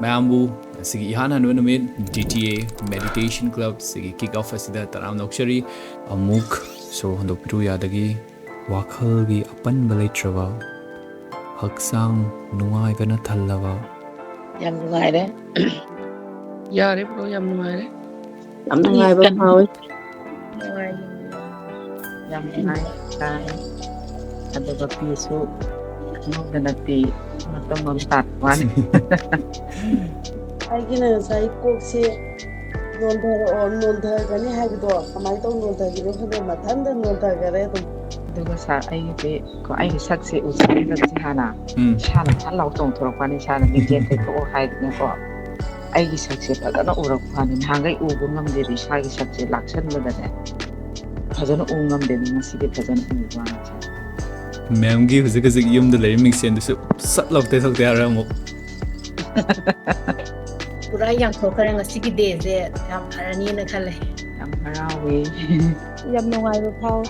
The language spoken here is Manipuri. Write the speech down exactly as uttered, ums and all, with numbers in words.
ꯃꯌꯥꯝꯕꯨ ꯉꯁꯤꯒꯤ ꯏꯍꯥꯟ ꯍꯥꯟꯕ ꯅꯨꯃꯤꯠ D T A Meditation Club ꯁꯤꯒꯤ kick off ꯑꯁꯤꯗ ꯇꯔꯥꯝꯅ ꯑꯣꯛꯆꯔꯤ꯫ ꯑꯃꯨꯛ ꯁꯣꯔ ꯍꯣꯟꯗꯣꯛꯄꯤꯔꯨ ꯌꯥꯗꯒꯤ ꯋꯥꯈꯜꯒꯤ ꯑꯄꯟꯕ ꯂꯩꯇ꯭ꯔꯕ, ꯍꯛꯆꯥꯡ ꯅꯨꯡꯉꯥꯏꯕꯅ ꯊꯜꯂꯕ꯫ ꯌꯥꯝ ꯅꯨꯡꯉꯥꯏꯔꯦ꯫ ꯌꯥꯔꯦ bro, ꯌꯥꯝ ꯅꯨꯡꯉꯥꯏꯔꯦ꯫ ꯌꯥꯝ ꯅꯨꯡꯉꯥꯏꯕ ꯐꯥꯎꯏ꯫ ꯌꯥꯝ ꯅꯨꯡꯉꯥꯏ꯫ ꯑꯗꯨꯒ ꯄꯤꯁꯨ ꯈꯪꯍꯧꯗꯅ ꯄꯤ ꯃꯇꯝ ꯑꯃ ꯇꯥꯔꯛꯄ ꯋꯥꯅꯤ꯫ ꯑꯩꯒꯤꯅ ꯉꯁꯥꯏ ꯀꯣꯛꯁꯦ ꯅꯣꯟꯊꯔꯛꯑꯣ, ꯅꯣꯟꯊꯒꯅꯤ ꯍꯥꯏꯕꯗꯣ ꯀꯃꯥꯏꯅ ꯇꯧ ꯅꯣꯟꯊꯈꯤꯅꯣ ꯈꯪꯗꯦ, ꯃꯊꯟꯇ ꯅꯣꯟꯊꯈꯔꯦ ꯑꯗꯨꯝ꯫ ꯑꯗꯨꯒ ꯁꯥꯔ, ꯑꯩꯒꯤꯗꯤ ꯀꯣ, ꯑꯩꯒꯤ ꯁꯛꯁꯦ ꯎꯖꯔꯤꯕꯁꯤ ꯍꯥꯟꯅ ꯎꯝ꯫ ꯏꯁꯥꯅ ꯐꯠ ꯂꯥꯎ ꯆꯣꯡꯊꯣꯔꯛꯄꯅꯤ, ꯏꯁꯥꯅ ꯃꯤꯡꯁꯦꯜ ꯇꯦꯛꯊꯣꯛꯑꯣ ꯍꯥꯏꯗꯅꯀꯣ꯫ ꯑꯩꯒꯤ ꯁꯛꯁꯦ ꯐꯖꯅ ꯎꯔꯛꯄ ꯋꯥꯅꯤ, ꯅꯍꯥꯟꯈꯩ ꯎꯕ ꯉꯝꯗꯦꯕ ꯏꯁꯥꯒꯤ ꯁꯛꯁꯦ ꯂꯥꯛꯁꯟꯕꯗꯅꯦ꯫ ꯐꯖꯅ ꯎ ꯉꯝꯗꯦꯕ, ꯉꯁꯤꯗꯤ ꯐꯖꯅ ꯎꯕ ꯋꯥꯅꯤ ꯁꯥꯔ꯫ ꯃꯦꯝꯒꯤ ꯍꯧꯖꯤꯛ ꯍꯧꯖꯤꯛ ꯌꯨꯝꯗ ꯂꯩꯔꯤ ꯃꯤꯡꯁꯦꯟꯗꯨꯁꯨ ꯁꯠ ꯂꯥꯎ ꯇꯩꯊꯣꯛꯇ ꯌꯥꯔꯣꯏ ꯑꯃꯨꯛ꯫ ꯄꯨꯔꯥ ꯌꯥꯡꯊꯣꯛꯈ꯭ꯔꯦ ꯉꯁꯤꯒꯤ dayꯁꯦ, ꯌꯥꯝ ꯐꯔꯅꯤꯅ ꯈꯜꯂꯦ꯫ ꯌꯥꯝ ꯍꯔꯥꯎꯋꯦ꯫ ꯌꯥꯝ ꯅꯨꯡꯉꯥꯏꯕ ꯐꯥꯎꯋꯦ꯫